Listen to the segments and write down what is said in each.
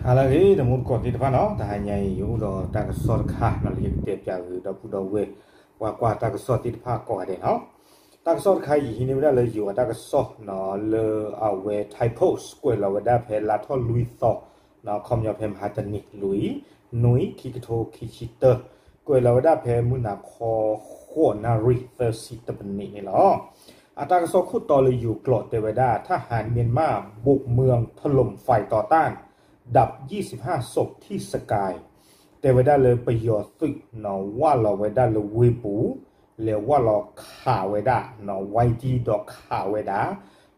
ဟါလၢအဂ့ၤ တမူတကိးသ့ၣ်တဖၣ်နီၤ, တဟါညါအံၤ ယအိၣ်ဒီးတၢ်ကစီၣ်တခါနီၤ လၢယကတဲပၠးဂ့ၤဒီပုၢ်ဒီဝဲၢ် ပှၤကွၢ်တၢ်ကစီၣ်သ့ၣ်တဖၣ်ကိးဂၤဒဲးနီၤ. တၢ်ကစီၣ်တခါအံၤ ယဟံးန့ၢ်ဝဲဒၣ်လၢယိၤအတၢ်ကစီၣ်နီၤ လၢအဝဲ Thai Post ကွဲးလီၤဝဲဒၣ်ဖဲလါထီၣ်လွံၢ်သီနီၤ ခီပညီဖဲမဟါတနံၤ လွံၢ် နွံ ခံကထိခံဆံတၢ ကွဲးလီၤဝဲဒၣ်ဖဲမုၢ်နၤခီ ဃိးနၣ်ရံၣ် သၢဆံတပနံးန့ၣ်လီၤ. အတၢ်ကစီၣ်ခိၣ်တီလၢယိၤကျိာ်တဲဝဲဒၣ် ทหารเมียนมาบุกเมืองถล่มฝ่ายต่อต้าน ดับยี่สิบห้าศพที่สกาย တဲဝဲဒၣ်လၢပယီၤသုးနီၤ ဝၢ်လီၤဝဲဒၣ်လၢဝ့ၢ်ပူၤ လဲၤဝၢ်လီၤခးဝဲဒၣ်နီၤ ဝါတံၢ်ဒီးခးဝဲဒၣ်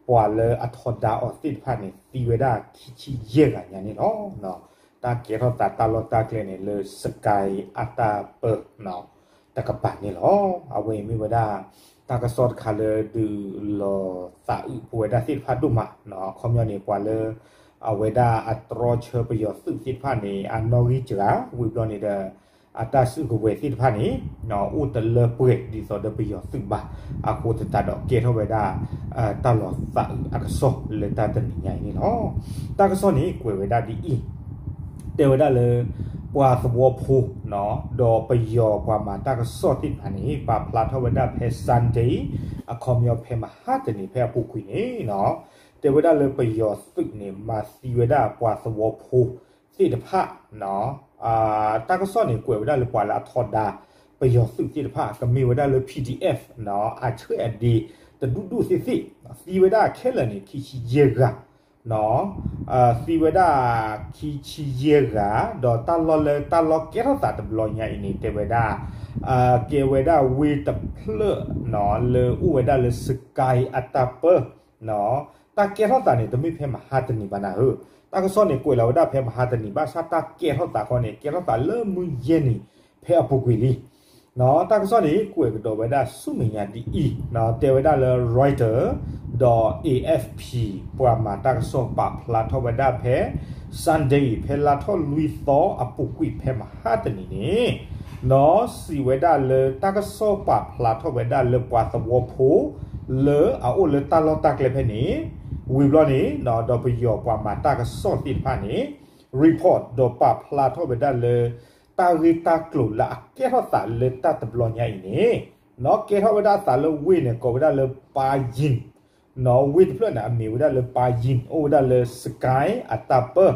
ပှၤလၢအထီဒါအီၤသ့ၣ်တဖၣ်န့ၣ် သံဝဲဒၣ်ခံဆံယဲၢ်ဂၤညါန့ၣ်လီၤ. တၢ်ကဲထီၣ်သးတၢ်လီၢ်တၢ်ကျဲန့ၣ် လၢ Sky အတၢ်ပၢ တကပၤန့ၣ်လီၤ. အဝဲအံၤမ့ၢ်ဝဲဒၣ် တၢ်ကစီၣ်တခါလၢဒုးလီၤသးအုးပဝဲဒၣ်သ့ၣ်တဖၣ်ဒိၣ်မးနီၤ. အခီပညီန့ၣ် ပှၤလၢ အဝဲဒၣ်အတြီဆၢပယီၤသုးသ့ၣ်တဖၣ်န့ၣ် အနီၣ်ဂံၢ်စှၤ ဝံၤဘျီန့ၣ်ဒီး အတၢ်စုကဝဲၤသ့ၣ်တဖၣ်န့ၣ် အိၣ်တလၢပှဲၤဒ်သိးဒီးပယီၤသုးဘၣ်. အဃိသတးဒီးကဲထီၣ်ဝဲဒၣ် တၢ်လီၤသးအုးအကစီၣ်လၢတၢ်တနံၤညါအံၤန့ၣ်လီၤ. တၢ်ကစီၣ်န့ၣ်ကွဲးဝဲဒၣ်ဒ်အံၤ, တဲဝဲဒၣ်လၢ ပှၤသဝီဖိနီၤ ဒီးပယီၤပှၤမၤတၢ်ကစီၣ်သ့ၣ်တဖၣ်န့ၣ် ပာ်ဖျါထီၣ်ဝဲဒၣ်ဖဲ Sunday အခီပညီဖဲမဟါတနံၤဖဲအပူၤကွံာ်န့ၣ်နီၤ တဲဝဲဒၣ်လၢပယီၤသုးန့ၣ် မၤသံဝဲဒၣ်ပှၤသဝီဖိသ့ၣ်တဖၣ်နီၤ တၢ်ကစီၣ်န့ၣ်ကွဲးဝဲဒၣ်လၢပှၤလၢအထီဒါ ပယီၤသုးသ့ၣ်တဖၣ် ကမ့ၢ်ဝဲဒၣ်လၢ P D F နီၤ အဆၢအဒ့ တဒူၣ်ဒူၣ်သ့ၣ်သ့ၣ် သံဝဲဒၣ်ခဲလၢာ်န့ၣ် ခံဆံယဲၢ်ဂၤ သံဝဲဒၣ်ခံဆံယဲၢ်ဂၤ ဒီးတၢ်လီၢ်လၢတၢ်လီၢ်ကဲထီၣ်သးတဘျီညါအံၤန့ၣ် တဲဝဲဒၣ် ကဲဝဲဒၣ်ဝ့ၢ်တဖျၢၣ်နီၤ လၢအိၣ်ဝဲဒၣ်လၢ Sky အတၢ်ပၢ တၢ်ကဲထီၣ်သးန့ၣ် တမ့ၢ်ဖဲမဟါတနံၤဘၣ်နၤဧၢ, တၢ်ကစီၣ်န့ၣ်ကွဲးလီၤဝဲဒၣ်ဖဲမဟါတနံၤ ဘၣ်ဆၣ်တၢ်ကဲထီၣ်သးခီန့ၣ် ကဲထီၣ်သးလၢမုၢ်ယဲၢ်နံၤ ဖဲအပူၤကွံာ်လံ. တၢ်ကစီၣ်န့ၣ် ကွဲးကဒီးဝဲဒၣ်ဆူမဲာ်ညါဒ်အံၤ, တဲဝဲဒၣ်လၢ Reuters ဒီး A F P ပှၤမၤတၢ်ကစီၣ်ပာ်ဖျါထီၣ်ဝဲဒၣ်ဖဲ Sunday ဖဲလါထီၣ်လွံၢ်သီအပူၤကွံာ်ဖဲမဟါတနံၤန့ၣ် နီၤစံးဝဲဒၣ်လၢတၢ်ကစီၣ်ပာ်ဖျါထီၣ်ဝဲဒၣ်လၢပှၤသဝီဖိ လၢအအိၣ်လၢတၢ်လီၢ်တၢ်ကျဲဖဲန့ၣ် ဝံၤဘျီန့ၣ် ဒီးပယီၤပှၤမၤတၢ်ကစီၣ်သ့ၣ်တဖၣ်န့ၣ် report ဒီးပာ်ဖျါထီၣ်ဝဲဒၣ်လၢ တၢ်ဂ့ၢ်တၢ်ကျိၤလၢအကဲထီၣ်သးလၢတၢ်တဘျီညါအံၤန့ၣ် နီၤကဲထီၣ်ဝဲဒၣ်သးလၢဝ့ၢ်န့ၣ် ကိးဝဲဒၣ်လၢ Payín နီၤဝ့ၢ်တဖျၢၣ်န့ၣ် အမံၤဝဲဒၣ်လၢ Payín အိၣ်ဝဲဒၣ်လၢ Sky အတၢ်ပၢ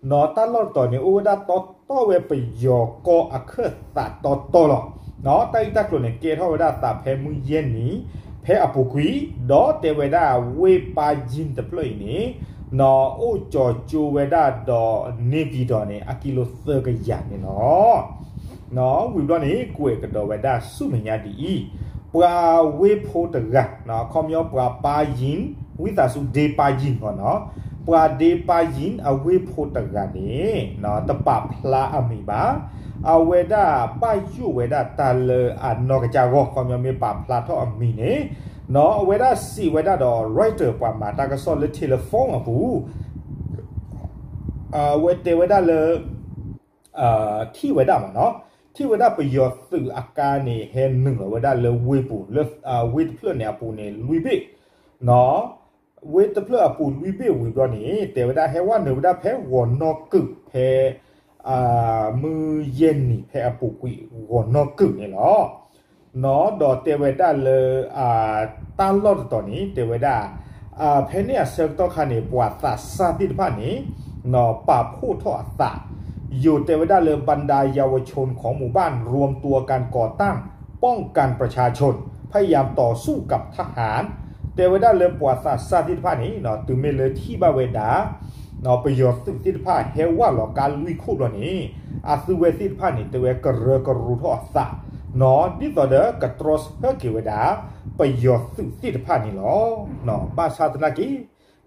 နီၤတၢ်လီၢ်တတီၤန့ၣ် အိၣ်ဝဲဒၣ်တီတီဝဲပယီၤကီၢ်အခၢၣ်သးတီတီလီၤ. နီၤတၢ်ဂ့ၢ်တၢ်ကျိၤန့ၣ် ကဲထီၣ်ဝဲဒၣ်သးဖဲမုၢ်ယဲၢ်နံၤ ဖဲအပူၤကွံာ် ဒီးတဲဝဲဒၣ်ဝ့ၢ် Payín တဖျၢၣ်အံၤန့ၣ် နီၤအိၣ်ကၠီၤကၠိဝဲဒၣ်ဒီး နေပြည်တော် န့ၣ် အကံလိသၢကယၤန့ၣ်လီၤ. နီၤဝံၤဘျီန့ၣ် ကွဲးကဒီးဝဲဒၣ်ဆူမဲာ်ညါဒ်အံၤ, ပှၤဝ့ၢ်ဖိတဂၤ အခီပညီပှၤ Payín ဝံသးစူၤ ဒ့ Payín ဂီၢ်နီၤ ပှၤဒ့ Payín အဝ့ၢ်ဖိတဂၤန့ၣ် တပာ်ဖျါအမံၤဘၣ်. အဝဲဒၣ်ဘၣ်ယိၣ်ဝဲဒၣ်တၢ်လၢအနီၢ်ကစၢ်ဂီၢ် ခီပညီမ့ၢ်ပာ်ဖျါထီၣ်အမံၤန့ၣ် နီၤအဝဲဒၣ်စံးဝဲဒၣ်ဒီး Reuters ပှၤမၤတၢ်ကစီၣ်လၢ telephone အပူၤ အဝဲတဲဝဲဒၣ်လၢ ထံၣ်ဝဲဒၣ်မ့ၢ်နီၤ, ထံၣ်ဝဲဒၣ်ပယီၤသုးအကါန့ၣ် ဟဲနုာ်လီၤဝဲဒၣ်လၢဝ့ၢ်ပူၤ လၢဝ့ၢ်တဖျၢၣ်န့ၣ်အပူၤန့ၣ် လွံၢ်ဘ့ၣ်, နီၤ, ဝ့ၢ်တဖျၢၣ်အပူၤလွံၢ်ဘ့ၣ်ဝံၤဘျီန့ၣ် တဲဝဲဒၣ်ဟဲဝဲနုာ်ဝဲဒၣ်ဖဲဂီၤနီၢ်ကုာ်ဖဲ မုၢ်ယဲၢ်နံၤဖဲအပူၤကွံာ် ဂီၤနီၢ်ကုာ်န့ၣ်လီၤ. နီၤဒီးတဲဝဲဒၣ်လၢ တၢ်လီၢ်တတီၤန့ၣ် တဲဝဲဒၣ် ဖဲန့ၣ်အဆၢကတီၢ်ခါန့ၣ် ပှၤသးစၢ်သ့ၣ်တဖၣ်န့ၣ် နီၤပာ်ဖှိၣ်ထီၣ်အသး ယိၤတဲဝဲဒၣ်လၢ บรรดาเยาวชนของหมู่บ้านรวมตัวกันก่อตั้งป้องกันประชาชน พยายามต่อสู้กับทหาร တဲဝဲဒၣ်လၢပှၤသးစၢ်သ့ၣ်တဖၣ်န့ၣ် တုၤမ့ၢ်လၢထံၣ်ဘၣ်ဝဲဒၣ် ပယီၤသုးသ့ၣ်တဖၣ်ဟဲဝၢ်လီၤကါလွံၢ်ခိၣ်ဘျီန့ၣ် အသုဝဲသ့ၣ်တဖၣ်န့ၣ် တဲဝဲကရၢကရိထီၣ်အသး နီၤ ဒ်သိးဒီးကတြီဆၢက့ၤဝဲဒၣ် ပယီၤသုးသ့ၣ်တဖၣ်န့ၣ်လီၤ. ဘၣ်ဆၣ်သနာ်က့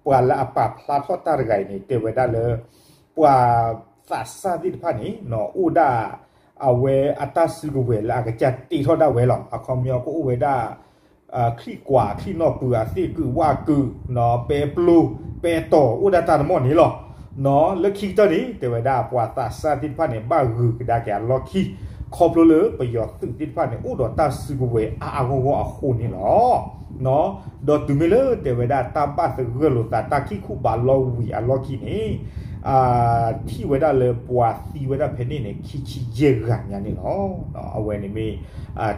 ပှၤလၢအပာ်ဖျါထီၣ်တၢ်တဂၤအံၤန့ၣ် တဲဝဲဒၣ်လၢ ပှၤသးစၢ်သ့ၣ်တဖၣ်န့ၣ် နီၤအိၣ်ဒၣ် အဝဲအတၢ်စုကဝဲၤလၢအကစၢ်တ့ထီၣ်ဒၣ်ဝဲလီၤ. အခီပညီကအိၣ်ဝဲဒၣ် ချံၣ်ကွၢ်ချံၣ်နီၣ်ပုၤ အသ့ၣ်ကုၢ်ဝၣ်ကုၢ် နီၤ ပဲပျိ ပဲတီၤ အိၣ်ဒၣ်တၢ်တမီၢ်န့ၣ်လီၤ. နီၤလၢခံကတၢၢ်န့ၣ် တဲဝဲဒၣ်ပှၤသးစၢ်သ့ၣ်တဖၣ်န့ၣ် ဘၣ်ဂုာ်ကဒါက့ၤအလီၢ်ခံ ခီဖျိလၢပယီၤသုးသ့ၣ်တဖၣ်န့ၣ် အိၣ်ဒီးတၢ်စုကဝဲၤအါအါဂီၢ်ဂီၢ်အဃိန့ၣ်လီၤ. နီၤဒီးတုၤမ့ၢ်လၢတဲဝဲဒၣ်တၢ်ဘၣ်သဂၢၢ်လိာ်သးတၢ်ခံၣ်ခူၣ်ဘးလီဝံၤအလီၢ်ခံန့ၣ် ထံၣ်ဝဲဒၣ်လၢပှၤသံဝဲဒၣ်ဖဲန့ၣ်န့ၣ် ခံဆံယဲၢ်ဂၤညါန့ၣ်လီၤ. အဝဲန့ၣ်မ့ၢ်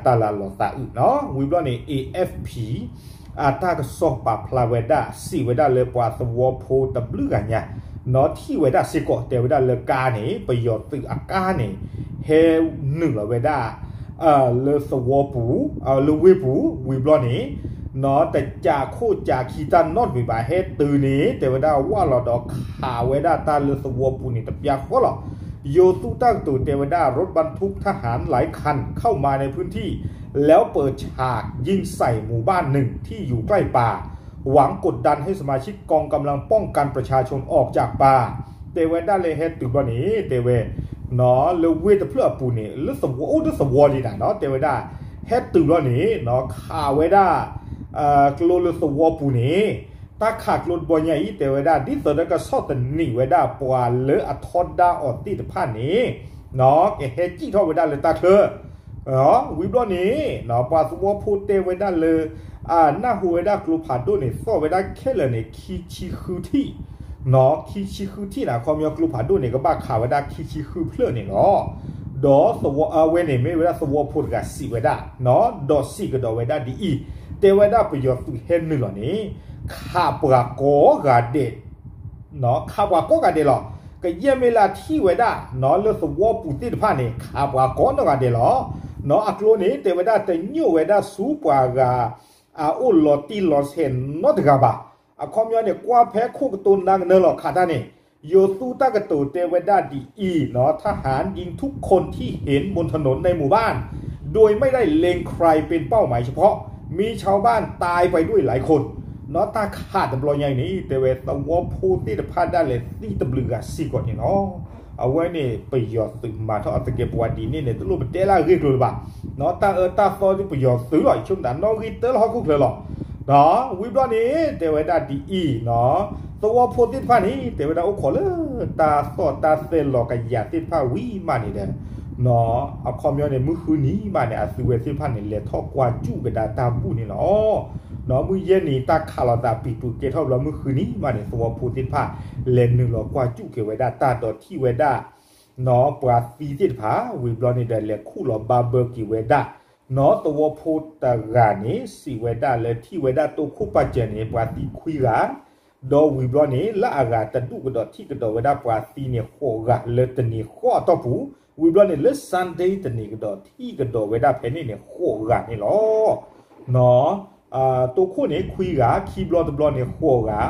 တၢ်လၢလီၤသးအုးနီၤ. ဝံၤဘျီန့ၣ် A F P အတၢ်ကစီၣ်ပာ်ဖျါဝဲဒၣ် စံးဝဲဒၣ်လၢပှၤသဝီဖိတဘျုးဂၤညါ နီၤ ထံၣ်ဝဲဒၣ်စ့ၢ်ကီး တဲဝဲဒၣ်လၢကါန့ၣ် ပယီၤသုးအကါန့ၣ် ဟဲနုာ်လီၤဝဲဒၣ် လၢသဝီပူၤ လၢဝ့ၢ်ပူၤ ဝံၤဘျီန့ၣ် နီၤ တကးခိၣ်ကးခံတၢ်နီတမံၤဘၣ် ဟဲတုၤန့ၣ် တဲဝဲဒၣ်ဝၢ်လီၤဒီးခးဝဲဒၣ်တၢ်လၢသဝီပူၤန့ၣ် တပျၢ်ဃီလီၤ. ယိၤသူတၢ်ကတိၤတဲဝဲဒၣ် รถบรรทุกทหารหลายคันเข้ามาในพื้นที่ แล้วเปิดฉากยิงใส่หมู่บ้านหนึ่งที่อยู่ใกล้ป่า หวังกดดันให้สมาชิกกองกำลังป้องกันประชาชนออกจากป่า တဲဝဲဒၣ်လၢဟဲတုၤဘျီန့ၣ် တဲဝဲ နီၤ လၢဝ့ၢ်တဖျၢၣ်အပူၤန့ၣ် လၢသဝီ အိၣ်လၢသဝီဒံးနၤနီၤ တဲဝဲဒၣ် ဟဲတုၤဘျီန့ၣ် နီၤ ခးဝဲဒၣ် ကျိလၢသဝီပူၤန့ၣ် တၢ်ခးကျိတဘျီညါအံၤ တဲဝဲဒၣ် ဒ်သိးဒီးကဆီၣ်သနံးဝဲဒၣ်ပှၤလၢအထီဒါအီၤသ့ၣ်တဖၣ်န့ၣ် နီၤ ကဟဲစံၣ်ထီၣ်ဝဲဒၣ်လၢတၢ်ချၢ ဝံၤဘျီန့ၣ် ပှၤသဝီဖိတဲဝဲဒၣ်လၢ နၢ်ဟူဝဲဒၣ်ကျိဖးဒိၣ်န့ၣ် သီၣ်ဝဲဒၣ်ခဲလၢာ်န့ၣ် ခံဆံဃုထံၣ် နီၤ ခံဆံဃုထံၣ်န့ၣ် အခီပညီကျိဖးဒိၣ်န့ၣ် ကဘၣ်ခးဝဲဒၣ်ခံဆံဃုဖျၢၣ်န့ၣ်လီၤ. ဒီးအဝဲန့ၣ်မ့ၢ်ဝဲဒၣ်သဝီဖိတဂၤစံးဝဲဒၣ် နီၤ ဒီးစံးကဒီးဝဲဒၣ်ဒ်အံၤ တဲဝဲဒၣ်ပယီၤသုးဟဲနုာ်လီၤန့ၣ် ခးပှၤကိးဂၤဒဲး ခးပှၤကိးဂၤဒဲးလီၤ. ကယဲၢ်မ့ၢ်လၢအထံၣ်ဝဲဒၣ် နီၤ လၢသဝီပူၤသ့ၣ်တဖၣ်န့ၣ် ခးပှၤကိးနီၢ်ဂၤဒဲးလီၤ. နီၤ အကျိန့ၣ် တဲဝဲဒၣ်တညိၣ်ဝဲဒၣ်ဆူပှၤဂၤ အအိၣ်လီၤတံၢ်လီၤဆဲးနီတဂၤဘၣ်. အခီပညီန့ၣ် ကွၢ်ဖဲခိၣ်ကတိၤနါကနၢလီၤခးတၢ်န့ၣ် ယိၤသူတၢ်ကတိၤတဲဝဲဒၣ်ဒ်အံၤ နီၤ ทหารยิงทุกคนที่เห็นบนถนนในหมู่บ้าน โดยไม่ได้เล็งใครเป็นเป้าหมายเฉพาะ มีชาวบ้านตายไปด้วยหลายคน နီၤ တၢ်ခးတဘျီညါအံၤန့ၣ် တဲဝဲသဝီဖိသ့ၣ်တဖၣ်ဒၣ်လဲာ်သံတဘျုးဂၤစ့ၢ်ကီးန့ၣ်လီၤ. အဝဲန့ၣ်ပယီၤသုးမၤထီၣ်အသကဲးပဝးဒ်န့ၣ်န့ၣ် တလိၣ်ပတဲလၢအဂ့ၢ်ကျိၤလၢၤဘၣ်. နီၤ တၢ်အၢတၢ်သီဒ်ပယီၤသုးလီၤ ယဆိကမိၣ်တၢ်နီၣ်ဂံၢ်တၢလၢဟီၣ်ခိၣ်ချၢလီၤ. နီၤ ဝံၤဘျီန့ၣ် တဲဝဲဒၣ်ဒ်အံၤ နီၤ သဝီဖိသ့ၣ်တဖၣ်န့ၣ် တဲဝဲဒၣ်အိၣ်ခိးလၢတၢ်သီၣ်တၢ်သဲလီၤကယၤသ့ၣ်တဖၣ်ဝံၤမးန့ၣ်ဒီး နီၤ အခီပညီန့ၣ် မုၢ်ဃုနံၤမးန့ၣ် အသုဝဲသ့ၣ်တဖၣ်န့ၣ် လဲၤထီၣ်ကွၢ်စူၣ်ကဒါတၢ်ဘူၣ်န့ၣ်လီၤ. နီၤ မုၢ်ယဲၢ်နံၤတၢ်ခးလိာ်သးပံာ်ပူၤကဲထီၣ်ဘျီ မုၢ်ဃုနံၤမးန့ၣ် သဝီဖိသ့ၣ်တဖၣ် လဲၤနုာ်လီၤကွၢ်စူၣ်က့ၤဝဲဒၣ်တၢ်ဒီးထံၣ်ဝဲဒၣ် နီၤ ပှၤသံသ့ၣ်တဖၣ် ဝံၤဘျီန့ၣ်ဒီးလဲၤခူၣ်လီၤဘၣ်ဘၢက့ၤဝဲဒၣ် နီၤ သဝီဖိတဂၤန့ၣ် စံးဝဲဒၣ်လၢထံၣ်ဝဲဒၣ်တိခိၣ်ပာ်စၢၤန့ၣ် ပှၤသံခွံဂၤ ဒီးဝံၤဘျီန့ၣ် လၢအဂၤတဒူၣ်ကဒီးထံၣ်ကဒီးဝဲဒၣ်ပှၤသံန့ၣ်ဃိးဂၤလၢတနံၤဃီအတီၢ်ပူၤ, ဝံၤဘျီန့ၣ်လၢ Sunday တနံၤကဒီးထံၣ်ကဒီးဝဲဒၣ်ဖဲန့ၣ်န့ၣ်ဃိးဂၤန့ၣ်လီၤ. နီၤ တိခိၣ်န့ၣ်ခွံဂၤ, ခံဘျီတဘျီန့ၣ်ဃိးဂၤ,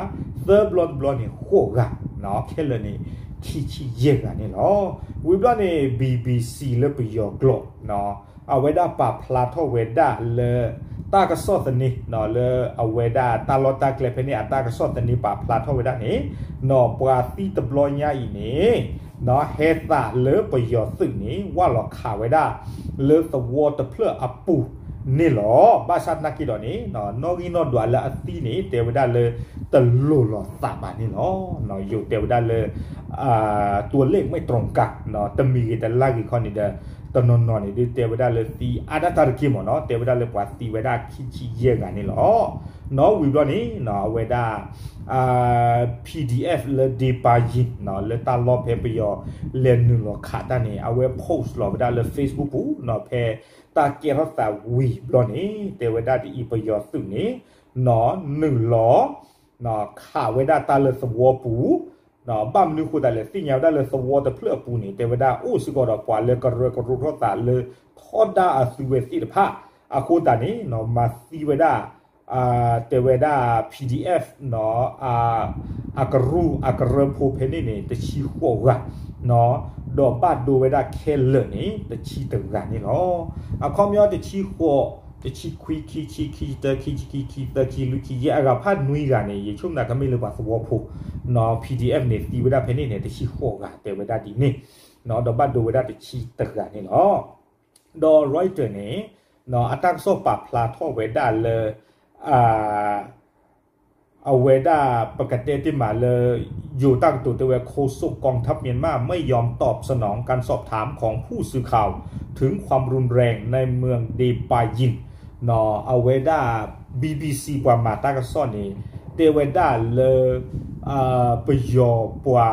သၢဘျီတဘျီန့ၣ်ဃိးဂၤ, ခဲလၢာ်န့ၣ် ခံဆံယဲၢ်ဂၤန့ၣ်လီၤ. ဝံၤဘျီန့ၣ် BBC လၢပယီၤကျိာ် အဝဲဒၣ်ပာ်ဖျါထီၣ်ဝဲဒၣ်လၢ တၢ်ကစီၣ်သန့ လၢအဝဲဒၣ်တၢ်လီၢ်တၢ်ကျဲဖဲန့ၣ် အတၢ်ကစီၣ်သန့ပာ်ဖျါထီၣ်ဝဲဒၣ်န့ၣ် နီၤ ပှၤသံတဘျီညါအံၤန့ၣ် နီၤ ဟဲသးလၢပယီၤသုးန့ၣ် ဝၢ်လီၤခးဝဲဒၣ် လၢသဝီတဖျၢၣ်အပူၤန့ၣ်လီၤ. ဘၣ်ဆၣ်သနာ်က့ဒီးန့ၣ် နီၣ်ဂံၢ်နီၣ်ဒွးလၢအသံန့ၣ် တဲဝဲဒၣ်လၢ တလိၤလိာ်သးဘၣ်န့ၣ်လီၤ. ယိၤတဲဝဲဒၣ်လၢ ตัวเลขไม่ตรงกัน တမံၤဂ့ၤတလါဂ့ၤခီန့ၣ်ဒီး တနီၤနီၤန့ၣ် ဒုးတဲဝဲဒၣ်လၢသံအါဒၣ်တၢ်တက့ၢ်မ့ၢ်နီၤ, တဲဝဲဒၣ်လၢပှၤသံဝဲဒၣ်ခံဆံယဲၢ်ဂၤန့ၣ်လီၤ. နီၤ ဝံၤဘျီန့ၣ် အဝဲဒၣ် PDF လၢ ဒေပါရင် လၢတၢ်လီၢ်ဖဲပယီၤလဲၤနုာ်လီၤခးတၢ်န့ၣ် အဝဲ post လီၤဝဲဒၣ်လၢ Facebook ပူၤ နီၤ ဖဲတၢ်ကဲထီၣ်သးဝံၤဘျီန့ၣ် တဲဝဲဒၣ်ဒ်အံၤ ပယီၤသုးန့ၣ် နီၤ နုာ်လီၤ ခးဝဲဒၣ်တၢ်လၢသဝီပူၤ ဘၣ်မနုၤအဃိသတးလဲၣ် သ့ၣ်ညါဝဲဒၣ်လၢသဝီတဖျၢၣ်အပူၤန့ၣ် တဲဝဲဒၣ်အိၣ်စ့ၢ်ကီးဒီးပှၤလၢကရၢကရိထီၣ်သးလၢထီဒါအသုဝဲသ့ၣ်တဖၣ် အဃိသတးန့ၣ် မၤသံဝဲဒၣ် တဲဝဲဒၣ် PDF နီၤ အကရူၢ်အကရၢဖိဖဲန့ၣ်န့ၣ် တဆံဃိးဂၤ နီၤ ဒီးဘၣ်ဒိဝဲဒၣ်ခဲလၢာ်န့ၣ် တဆံတဂၤန့ၣ်လီၤ. အခီပညီတဆံဃိး, တဆံခွံ, ခံဆံ, ခံဆံတၢ, ခံဆံခံ, ခံသၢ, ခံလွံၢ်, ခံယဲၢ် အဂၤဖးနွံဂၤန့ၣ် ယဆိကမိၣ်ကမ့ၢ်လၢပှၤသဝီဖိ နီၤ PDF န့ၣ် သံဝဲဒၣ်ဖဲန့ၣ်န့ၣ် တဆံဃိးဂၤ တဲဝဲဒၣ်ဒ်န့ၣ် နီၤ ဒီးဘၣ်ဒိဝဲဒၣ်တဆံတဂၤန့ၣ်လီၤ. ဒီး Reuters န့ၣ် နီၤ အတၢ်ကစီၣ်ပာ်ဖျါထီၣ်ဝဲဒၣ်လၢ အဝဲဒၣ်ပကတဲတ့ၢ်မးလၢ ယိၤတၢ်ကတိၤတဲဝဲ โฆษกกองทัพเมียนมาไม่ยอมตอบสนองการสอบถามของผู้สื่อข่าว ถึงความรุนแรงในเมืองเดปายิน နီၤ အဝဲဒၣ် BBC ပှၤမၤတၢ်ကစီၣ်န့ၣ် တဲဝဲဒၣ်လၢ ပယီၤပှၤ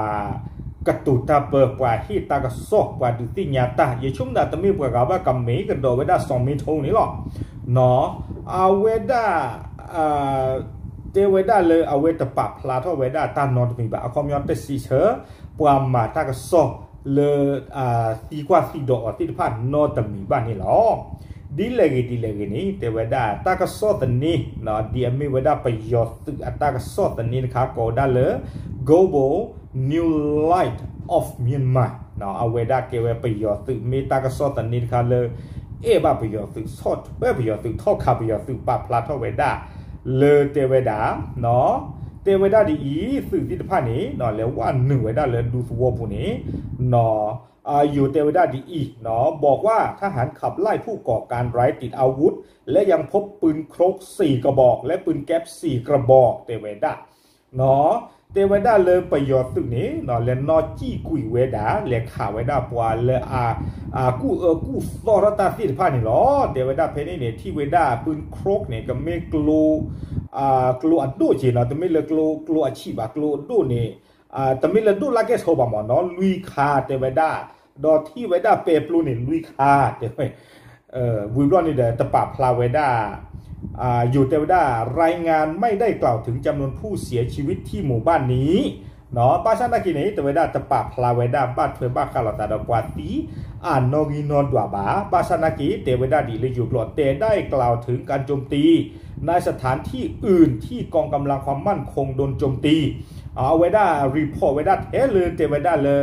ကတိၤတၢ်ပၢ ပှၤဟ့ၣ်တၢ်ကစီၣ် ပှၤဒုးသ့ၣ်ညါတၢ် ယဆိကမိၣ်သး တမ့ၢ်ပှၤဂၤဘၣ် ကမ့ၢ်ကဒီးဝဲဒၣ်စီၤမ့ထိန့ၣ်လီၤ. အဝဲဒၣ် တဲဝဲဒၣ်လၢအဝဲတပာ်ဖျါထီၣ်ဝဲဒၣ်တၢ်နီတမံၤဘၣ် အခီပညီတစံးဆၢ ပှၤမၤတၢ်ကစီၣ်လၢ သံကွၢ်သံဒိးအီၤသ့ၣ်တဖၣ်နီတမံၤဘၣ်န့ၣ်လီၤ. ဒ်လဲၣ်ဂ့ၤဒ်လဲၣ်ဂ့ၤန့ၣ် တဲဝဲဒၣ်တၢ်ကစီၣ်သန့ ဒ်အမ့ၢ်ဝဲဒၣ်ပယီၤသုးအတၢ်ကစီၣ်သန့တခါ ကိးဝဲဒၣ်လၢ Global New Light of Myanmar အဝဲဒၣ်ကဲဝဲပယီၤသုး မ့ၢ်တၢ်ကစီၣ်သန့တခါလၢ အဲၣ်ဘၣ်ပယီၤသုး ဆီၣ်ထွဲပယီၤသုး ထီၣ်ခးပယီၤသုး ပာ်ဖျါထီၣ်ဝဲဒၣ် လၢတဲဝဲဒၣ် တဲဝဲဒၣ်ဒ်အံၤ သုးသ့ၣ်တဖၣ်န့ၣ် လဲၤဝဲနုာ်ဝဲဒၣ်လၢဒူသဝီပူၤန့ၣ် ယိၤတဲဝဲဒၣ်ဒ်အံၤ บอกว่าทหารขับไล่ผู้ก่อการร้ายติดอาวุธ และยังพบปืนครกสี่กระบอก และปืนแก๊ปสี่กระบอก တဲဝဲဒၣ် တဲဝဲဒၣ်လၢပယီၤသုးန့ၣ် လဲၤနီၣ်စံၣ်ကွံာ်ဝဲဒၣ် လဲၤခးဝဲဒၣ်ပှၤလၢ အကူၣ်အၢကူၣ်သီထီၣ်တၢ်သ့ၣ်တဖၣ်န့ၣ်လီၤ. တဲဝဲဒၣ်ဖဲန့ၣ်န့ၣ် ထံၣ်ဝဲဒၣ် ปืนครก န့ၣ် ကမ့ၢ်ကျိ ကျိအဒိၣ်က့ၤနီၤ တမ့ၢ်လၢကျိအဆံးဘၣ် ကျိအဒိၣ်န့ၣ် တမ့ၢ်လၢဒိၣ်လၢကဲထီဘၣ်မ့ၢ်နီၤ လွံၢ်ခါတဲဝဲဒၣ် ဒီးထံၣ်ဝဲဒၣ်ပဲပျိန့ၣ် လွံၢ်ခါတဲဝဲ ဝံၤဘျီန့ၣ်ဒီး တပာ်ဖျါဝဲဒၣ် ယိၤတဲဝဲဒၣ် รายงานไม่ได้กล่าวถึงจำนวนผู้เสียชีวิตที่หมู่บ้านนี้ ဘၣ်ဆၣ်နာ်က့န့ၣ် တဲဝဲဒၣ်တပာ်ဖျါဝဲဒၣ် ဘၣ်ထွဲဘၣ်ဃးလိာ်သးဒီးပှၤသံ အနီၣ်ဂံၢ်နီၣ်ဒွးဘၣ် ဘၣ်ဆၣ်နာ်က့ တဲဝဲဒၣ်ဒ်လၢယိၤကျိာ် แต่ได้กล่าวถึงการโจมตีในสถานที่อื่นที่กองกำลังความมั่นคงโดนโจมตี အဝဲဒၣ် report ဝဲဒၣ်ထဲလၢတဲဝဲဒၣ်လၢ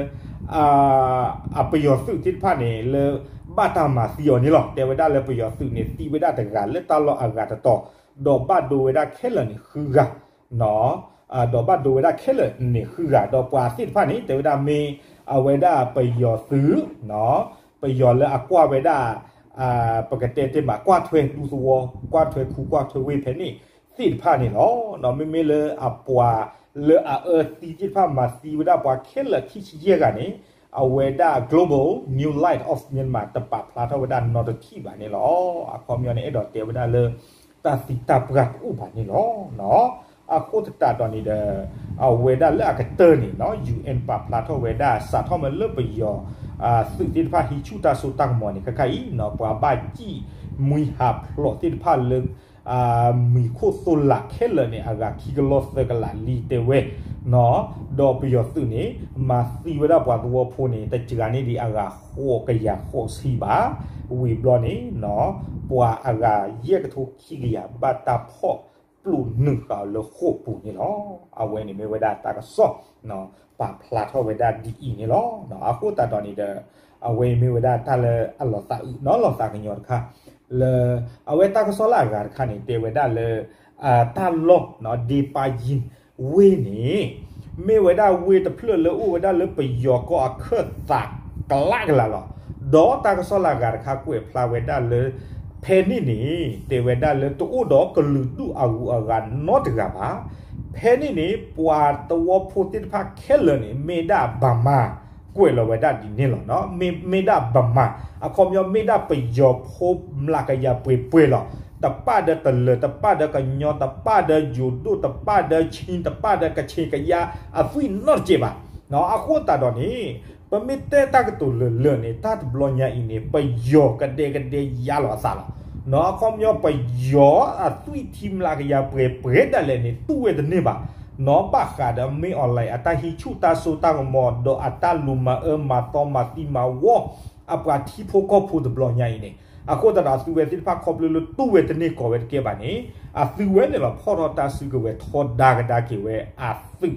အပယီၤသုးသ့ၣ်တဖၣ်န့ၣ် လၢဘၣ်တၢ်မၤသံအီၤန့ၣ်လီၤ. တဲဝဲဒၣ်လၢပယီၤသုးန့ၣ် သံဝဲဒၣ်တဂၤလၢတၢ်လီၢ်အဂၤတတီၤ ဒီးဘၣ်ဒိဝဲဒၣ်ခဲလၢာ်န့ၣ်ဃုဂၤ ဒီးဘၣ်ဒိဝဲဒၣ်ခဲလၢာ်န့ၣ်ဃုဂၤ ဒီးပှၤသ့ၣ်တဖၣ်န့ၣ် တဲဝဲဒၣ်မ့ၢ်အဝဲဒၣ်ပယီၤသုး ပယီၤလၢအကွၢ်ဝဲဒၣ် ပကတဲတ့ၢ်မး ကွၢ်ထွဲဒူသဝီ ကွၢ်ထွဲခူကွၢ်ထွဲဝ့ၢ်ဖဲန့ၣ်သ့ၣ်တဖၣ်န့ၣ်လီၤ. မ့မ့ၢ်လၢအပှၤလၢအအၢသံသ့ၣ်တဖၣ် မၤသံဝဲဒၣ်ပှၤခဲလၢာ်ခံဆံယဲၢ်ဂၤန့ၣ် အဝဲဒၣ် Global New Light of Myanmar တပာ်ဖျါထီၣ်ဝဲဒၣ်နီတထံၣ်ဘၣ်န့ၣ်လီၤ. အခီပညီန့ၣ် အဲၣ်ဒိးတဲဝဲဒၣ်လၢ တၢ်သံတၢ်ပှၢ်တအိၣ်ဘၣ်န့ၣ်လီၤ. အဃိသတးဒီးန့ၣ်ဒီး အဝဲဒၣ်လၢအကတၢၢ်န့ၣ် UN ပာ်ဖျါထီၣ်ဝဲဒၣ် စးထီၣ်မ့ၢ်လၢပယီၤ သုးသ့ၣ်တဖၣ်ဟံးဆူၣ်တၢ်စိတၢ်ကမီၤန့ၣ် ခဲခါအံၤ ပှၤဘၣ်စံၣ်မှံဟးဖျိးသ့ၣ်တဖၣ်လၢ မံၤခိၣ်သိလးခဲလၢာ်န့ၣ် အဂၤခံကလီၢ်သၢကလးလံတဲဝဲ ဒီးပယီၤသုးန့ၣ် မၤသံဝဲဒၣ်ပှၤသဝီဖိန့ၣ် တစှၤန့ၢ်ဒံးအဂၤဃိးကယၤဃိးဆံဘၣ်. ဝံၤဘျီန့ၣ် ပှၤအဂၤယဲၢ်ကထိခံကယၤ ဘၣ်တၢ်ဖီၣ်ပျိးနုာ်ဃာ်အီၤလၢဃိာ်ပူၤန့ၣ်လီၤ. အဝဲန့ၣ်မ့ၢ်ဝဲဒၣ်တၢ်ကစီၣ် ပာ်ဖျါထီၣ်ဝဲဒၣ်ဒ်အံၤန့ၣ်လီၤ. အဃိသတးဒီးန့ၣ်ဒီး အဝဲအံၤမ့ၢ်ဝဲဒၣ်တၢ်လၢအလီၤသးအုးနီၤ လီၤသးကညီၤတခါ လၢ အဝဲတၢ်ကစီၣ်လၢအဂၤတခါန့ၣ် တဲဝဲဒၣ်လၢ တၢ်လီၢ် ဒ့ပါယံၤဝ့ၢ်န့ၣ် မ့ၢ်ဝဲဒၣ်ဝ့ၢ်တဖျၢၣ်လၢအိၣ်ဝဲဒၣ်လၢပယီၤကီၢ်အခၢၣ်သးကလးကလးလီၤ. ဒီးတၢ်ကစီၣ်လၢအဂၤတခါကွဲးဖျါဝဲဒၣ်လၢ ဖဲန့ၣ်န့ၣ် တဲဝဲဒၣ်လၢတအိၣ်ဒီးကလုာ်ဒူၣ်အဂုၤအဂၤနီတဂၤဘၣ်. ဖဲန့ၣ်န့ၣ် ပှၤသဝီဖိသ့ၣ်တဖၣ်ခဲလၢာ်န့ၣ် မ့ၢ်ဒၣ်ဗမာ ကွဲးလီၤဝဲဒၣ်ဒ်န့ၣ်လီၤ. မ့ၢ်ဒၣ်ဗမာ အခီပညီမ့ၢ်ဒၣ်ပယီၤဖိမျးကယၤပှဲၤပှဲၤလီၤ. တပၣ်ဒီးတလၢၤ တပၣ်ဒီးကညီ တပၣ်ဒီးယိၤဒိၣ် တပၣ်ဒီးခၠံ တပၣ်ဒီးကခ့ၣ်ကယါအသွံၣ်နီတစဲးဘၣ်. အဃိသတးဒီးန့ၣ် ပမ့ၢ်တဲတၢ်ကတိၤလၢာ်လၢာ်န့ၣ် တၢ်တဘျီညါအံၤန့ၣ် ပယီၤကဒဲကဒဲယါလီၤအသးလီၤ. အခီပညီပယီၤအသွံၣ်ထံမျးကယၤပှဲၤပှဲၤဒၣ်လဲာ်န့ၣ် တူၢ်ဝဲတန့ၢ်ဘၣ်. နီၢ်ဘၣ်ဃးဒီးမ့ၢ် online အတၢ်ဟံးဆူၣ်တၢ်စိတၢ်ကမီၤ ဒီးအတၢ်လူၤမၤအၢမၤသီမၤသံမၤဝီ အပှၤထံဖိကီၢ်ဖိတဘျီညါအံၤန့ၣ် အဃိသတးဒီးအသုဝဲသ့ၣ်တဖၣ်ခီဖျိလၢတူၢ်ဝဲတန့ၢ်ကီးဝဲတကဲဘၣ်န့ၣ် အသုဝဲန့ၣ်လီၤ ဖီၣ်ထီၣ်တၢ်စုကဝဲၤထီဒါကဒါက့ၤဝဲအသုး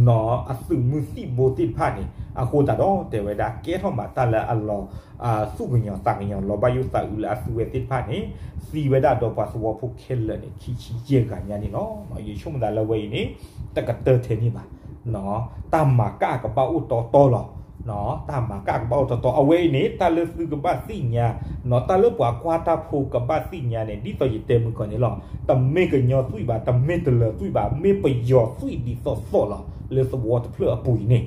နီၢ်အသုးမုၢ်သံၣ်ဘိသ့ၣ်တဖၣ်န့ၣ် အဃိသတးဒီးတဲဝဲဒၣ်ကဲထီၣ်မးတၢ်လၢအလီၤ သူၣ်ကညီၤသးကညီၤ လီၤဘၣ်ယိၣ်သးအုးလၢအသုဝဲသ့ၣ်တဖၣ်န့ၣ် သံဝဲဒၣ်ဒီးပှၤသဝီဖိခဲလၢာ်န့ၣ် ခံဆံယဲၢ်ဂၤညါန့ၣ်လီၤ. ယဆိကမိၣ်သးလၢအဝဲအံၤန့ၣ် တကတၢၢ်ထဲန့ၣ်ဘၣ်. တၢ်မၤကၣ်ကဘၣ်အိၣ်တီတီလီၤ. တၢ်မၤကၣ်ကဘၣ်အိၣ်တီတီ အဝဲအံၤန့ၣ် တၢ်လၢသုကဘၣ်သ့ၣ်ညါ နီၢ်တၢ်လၢပှၤကွၢ်တၢ်ဖိကဘၣ်သ့ၣ်ညါန့ၣ် ဒ်သိးယတဲမုၢ်ကီၢ်န့ၣ်လီၤ. တမ့ၢ်ကညီသွံၣ်ဘၣ် တမ့ၢ်တလၢၤသွံၣ်ဘၣ် မ့ၢ်ပယီၤသွံၣ်ဒ်သိးသိးလီၤ လၢသဝီတဖျၢၣ်အပူၤအံၤန့ၣ်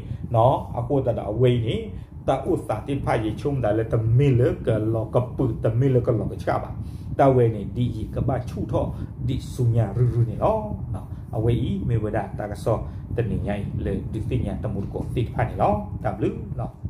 အဃိသတးဒီးအဝဲအံၤန့ၣ် တၢ်အိၣ်သးသ့ၣ်တဖၣ် ယဆိကမိၣ်သးလၢတမ့ၢ်လၢကလီၤကပုာ် တမ့ၢ်လၢကလီၤကဆှၣ်ဘၣ်. တၢ်ဝဲန့ၣ် ဒ်အံၤကဘၣ်ဆူၣ်ထီၣ်ဒံးဆူညါရုၢ်ရုၢ်န့ၣ်လီၤ. အဝဲအံၤမ့ၢ်ဝဲဒၣ်တၢ်ကစီၣ်တနံၤညါအံၤ လၢဒုးသ့ၣ်ညါတံၤသကိးသ့ၣ်တဖၣ်န့ၣ်လီၤ. တၢ်ဘျုးလီၤ.